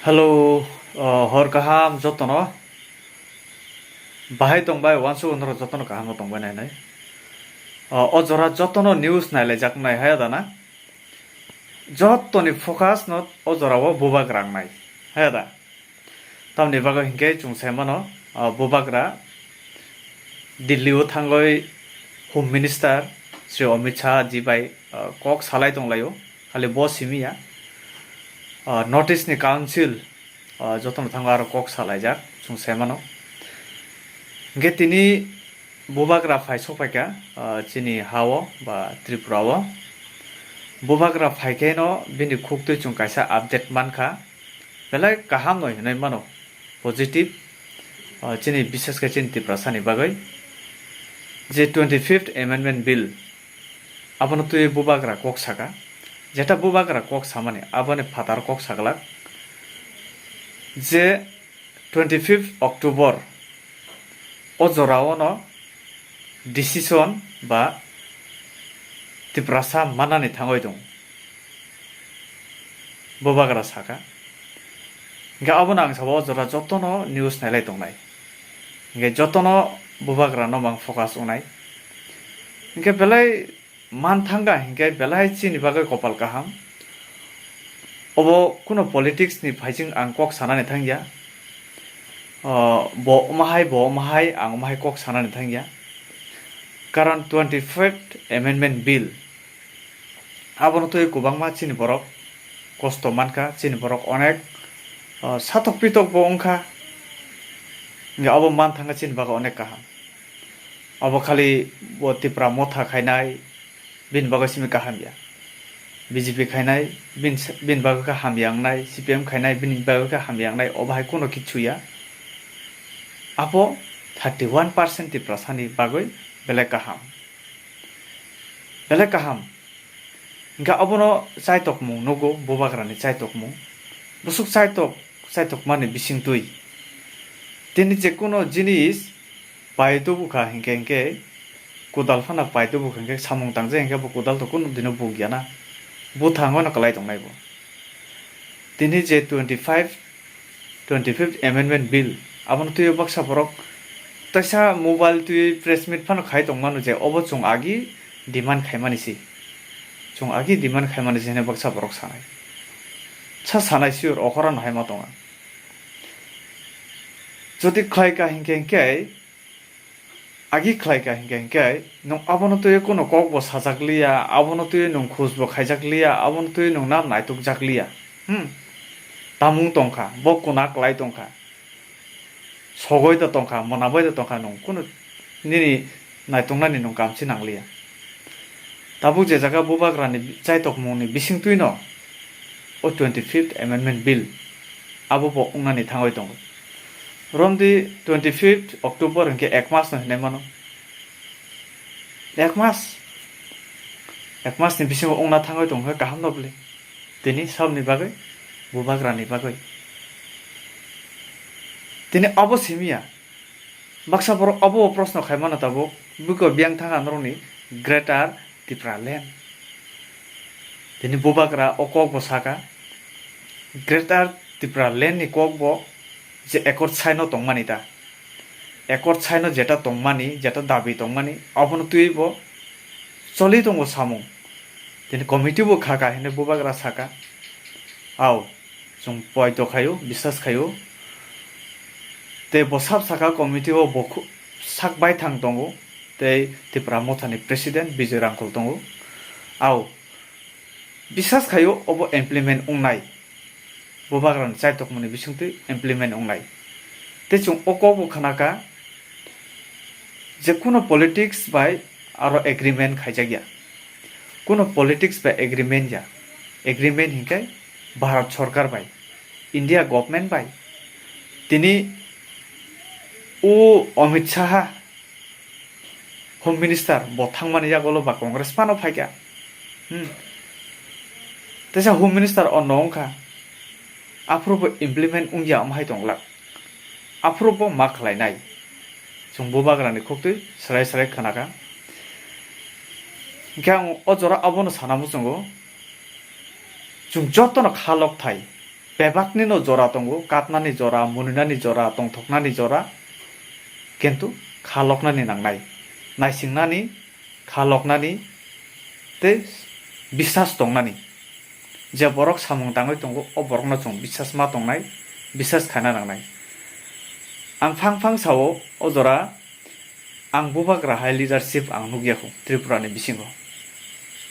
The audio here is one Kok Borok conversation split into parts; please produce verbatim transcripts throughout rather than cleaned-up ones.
Hello, uh, hor kaham jotono. Bahai tongbai, wansuk norok jotono kaham no tongbai nai nai. Uh, o jora jotono news nailaijak nai haya da na. Jotoni focus no o jora o bubagra nai haya da. Tamni bagwi hinkhe chwng sai mano, uh, bubagra Delhi o thangwi Home Minister Shri Amit Shah ji bai, uh, kok salai tonglaio. Khali bo simi ya. Ah, North East ni Council, ah, jotono thango aro kok salaijak, chwng sai mano. Hinkhe tini bubagra phai sokphaikha, ah, chini ha-o ba Tripura o. Bubagra phaikhe no bini khuktwi chwng kaisa update mankha. Belai kaham no hinwi mano, positive, ah, chini, bishesh khe chini Tiprasa ni bagwi je twenty fifth Amendment Bill, abono twi bubagra kok saka, jeta bubagra kok samani aboni phatar kok saglak je twenty fifth October o jora o no decision ba Tiprasa manani thangwi tong bubagra saka. Hinkhe abono ang sabo o jora jotono news nailai tongnai. Hinkhe jotono bubagra no mang focus wngnai. Hinkhe belai manthanga hinkhe belai chini bagwi kopal kaham. Obo kuno politics ni phaising ang kok sanani thangya. O, bo omahai, bo omahai, ang omahai kok sanani thangya. Karon twenty fifth Amendment Bill, abono twi kwbangma chini borok kosto mankha, chini borok onek, o, satok pitok bo wngkha. Hinkhe abo manthangkha chini bagwi onek kaham. Abo khali bo Tipra Motha khainai, bini bagwi simi kaham ya. B J P khainai, bin-, bini bagwi khe hamya wngnai, C P M khainai, bini bagwi khe hamya wngnai, obo hai kuno kichu ya. Abo thirty one percent Tiprasani bagwi belai kaham. Belai kaham. Hinkhe abono chaitokmung nugo, bubagrani chaitokmung. Bwswk chaitok, chaitokmani bisingtwi. Tini je kuno jinis pai tubukha hinkhe, hinkhe kodal phano pai tubukha hinkhe samung tangjak hinkhe bo kodal to kunu dino buk ya na. Buthango no kwlai tongnai bo. Tini je twenty five, twenty fifth Amendment Bill, abono twi baksa borok taisa mobile twi press meet phano khai tongmano je obo chwng agi demand khaimani se. Chwng agi demand khaimani se hwnwi baksa borok sanai. Sa sanai sure okhorano hai ma tongo. Jodi khlai kha hinkhe hinkhe, agi khlai kha hinkhe hinkhe, nwng abono twi kuno kok bo sajak liya, abono twi nwng khus bo khaijak liya, abono twi nwng na naituk jak liya. Hmm. Tamung tongkha, bo kuna kwlai tongkha. Sogoi da tongkha, mwnaboi da tongkha nwng, kuno nini naituknani nwng kamchi nangliya. Tabuk je jaga bubagrani chaitokmungni bisingtwino o twenty fifth Amendment Bill abo bo wngnani thangwi tongo. Romdi twenty fifth October hinkhe ek mas no hinwi mano. Ek mas, ek mas ni bisingo wngna thangwi tongkha kaham no bwle. Tini sabni bagwi, bubagrani bagwi. Tini abo simiya. Baksa borok abo proshno khai mano tabuk, buko biyang thangkha norokni Greater Tipraland. Tini bubagra o kok bo saka, Greater Tipraland ni kok bo je accord sign o tongmani ta. Accord sign o jeta tongmani, jeta dabi tongmani, abono twi bo choli tongo samung. Tini committee bo kha kha hinwi bubagra saka. Au, chwng poito khaio, biswas khaio. Tei bo sab saka committee o bo khu-, sak baithang tongo. Tei Tipra Mothani president Bijoy Rangkhol tongo. Au, biswas khaio obo implement wngnai. Bubagrani chaitokmani bisingtwi implement wngnai. Tei chwng o kokbo khnakha, je kuno politics bai aro agreement khaijakya. Kuno politics bai agreement ya. Agreement hinkhe Bharat Sorkar bai, India government bai. Tini o Amit Shah, Home Minister, bo thangmani yagulo ba Congress phano phaikha. Hmm. Teisa Home Minister ono wngkha. Aphuru bo implement wngya omo hai tonglak. Aphuru bo ma khlainai. Chwng bubagrani khuktwi srai srai khnakha. Hinkhe ang o jora abono sana muchungo. Chwng jotono kha lok thai. Bebakni no jora tongo, katnani jora, muninani jora, tongthoknani jora, kintu kha loknani nangnai, naisingnani, kha loknani tei bisas tongnani. Je borok samung tangwi tongo, o borokno chwng bisas ma tongnai, bisas khaina nangnai. Ang phang phang sao, o jora ang bubagra hai leadership ang nukya kho Tripura ni bisingo.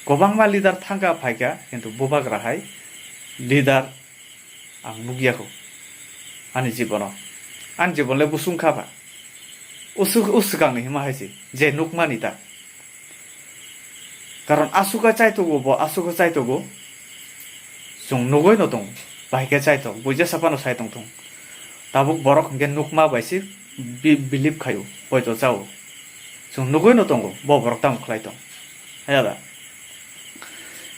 Kwbangma leader thangkha phaikha, kintu bubagra hai leader ang nukya kho ani jibono. Ani jibon le busung kha ba. Usuk, usukang ni hima hai se, je nukmani ta. Karon asukha chaitogo, bo asukha chaitogo. Chwng nugwi no tongo, bahai khe chaitok, buija saphano sai tongthung. Tabuk borok hinkhe nukma bai se bi-, believe khaio, poito chao. Chwng nugwi no tongo, bo borok tamo khlai tong. Haya da?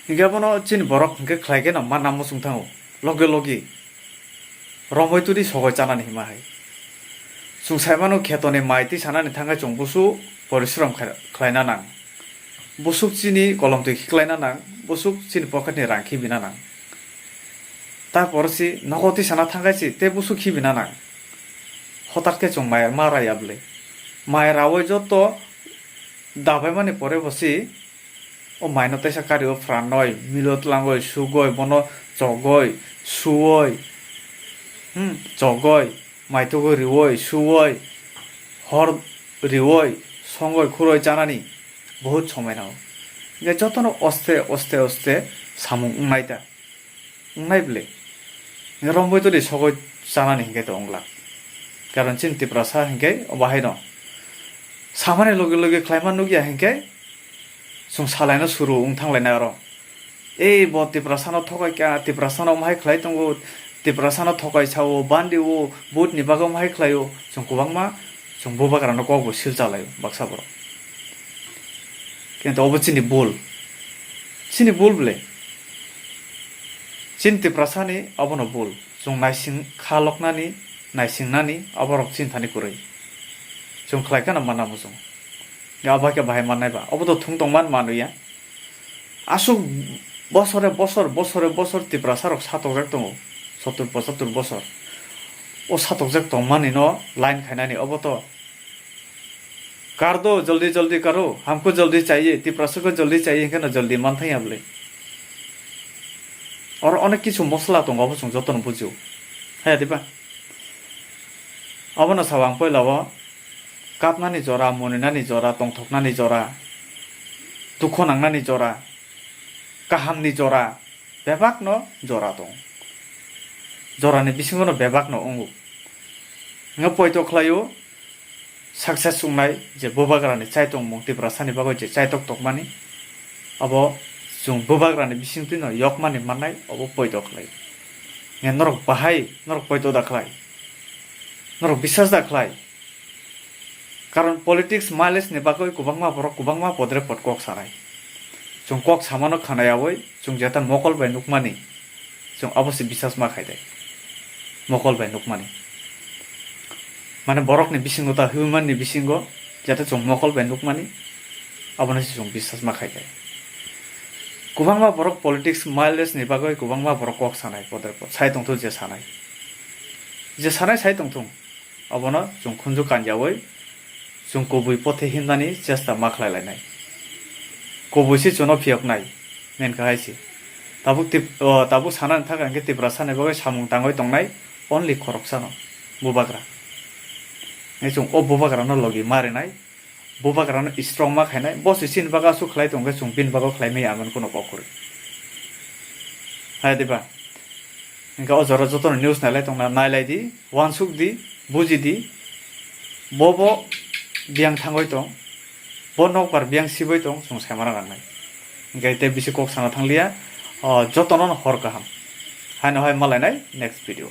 Hinkhe bono chini borok hinkhe khlai khe no manna muchung thango, loge loge. Romwi twi sogoi chanani hima hai. Chwng sai mano khetoni mai twi sanani thangkhe chwng busu porishrom khai-, khlaina nang. Busuk chini kolom twi khiklaina nang, busuk chini pocket ni rang khibina nang. Tarpor si nogo twi sana thangkhe si tei busuk khibina nang. Hotat khe chwng mai ma raya bwle. Mai raui joto dabaimani pore bo si o maino teisa kario phrannoi, milo tlangoi, sugoi, bono chogoi, suoi, hmm, chogoi, maitugoi rioi, suoi, hor rioi, songoi, khuroi chanani bahut somoi nango. Hinkhe jotono oste, oste, oste samung wngnai ta. Wngnai bwle. Romwi twi sogoi chanani hinkhe to wngla. Karon chini Tiprasa hinkhe o bahaino samani loge loge khlaima nukya hinkhe chwng salaino suru wng thanglainai oro. Ei bo Tiprasano thokai kha, Tiprasano omo hai khlai tongo, Tiprasano thokai sao, bandi o, vote ni bagwi omo hai khlaio, chwng kwbangma chwng bubagrano kok bo sil chalaio baksa borok. Kintu obo chini bul. Chini bul bwle. Chini Tiprasani obono bul. Chwng naising kha loknani, naisingnani oborok chini thani kwrwi. Chwng khlai kheno manna muchung. Abo khe bahai mannai ba. Obo to thung tongmani manliya. Aswk bosore bosor, bosore bosor Tiprasarok satokjak tongo. Sottur pochattur bosor. O satokjak tongmani no line khainani obo to. Kar do, jaldi jaldi karo, hamko jaldi chaiye, Tiprasa ko jaldi chaiye, hinkhe no jaldi manthai ya bwle. Oro onek kisu mosla tongo, abo chwng jotono bujio. Haya diba? Abono sao ang poila o kapnani jora, moninani jora, tongthoknani jora, dukho nangnani jora, kahamni jora, bebakno jora tongo. Jorani bisingono bebakno wngo. Hwnwi poito khlaio, success wngnai je bubagrani chaitongmung Tiprasani bagwi je chaitok tokmani, abo chwng bubagrani bisingtwino yokmani mannai, obo poito khlai. Hwnwi norok bahai, norok poito da khlai, norok bisas da khlai. Karon politics mileage ni bagwi kwbangma borok kwbangma podre pod kok sanai. Chwng kok samano khwnayaui chwng jeta mokol bai nukmani, chwng abo se bisas ma khai de. Mokol bai nukmani. Mane borokni bisingo ta human ni bisingo jeta chwng mokol bai nukmani, abono se chwng bisas ma khai de. Kwbangma borok politics mileage ni bagwi kwbangma borok kok sanai podre pod. Sai tongthung je sanai. Je sanai sai tongthung. Abono chwng khunju kanjaui chwng kubui pothe himnani chesta ma khlai lainai. Kubui se chwngno phiyoknai, main khe hai se. Tabuk tip-, o, tabuk sanani thaka hinkhe Tiprasani bagwi samung tangwi tongnai only khoroksano, bubagra. Hwnwi chwng o bubagrano logi ma rinai, bubagrano strong ma khainai, bo se chini bagwi aswk khlai tongkhe chwng bini bagwi khlai maya, amoni kuno kok kwrwi. Hai diba? Hinkhe o jora jotono news nailai tongna, nailai di, uansuk di, buji di, bo bo biyang thangwi tong, bo nokbar biyang sibwi tong, chwng saimano nangnai. Hinkhe tei bisi kok sana thangliya, o, jotono hor kaham. Haino hai malainai next video.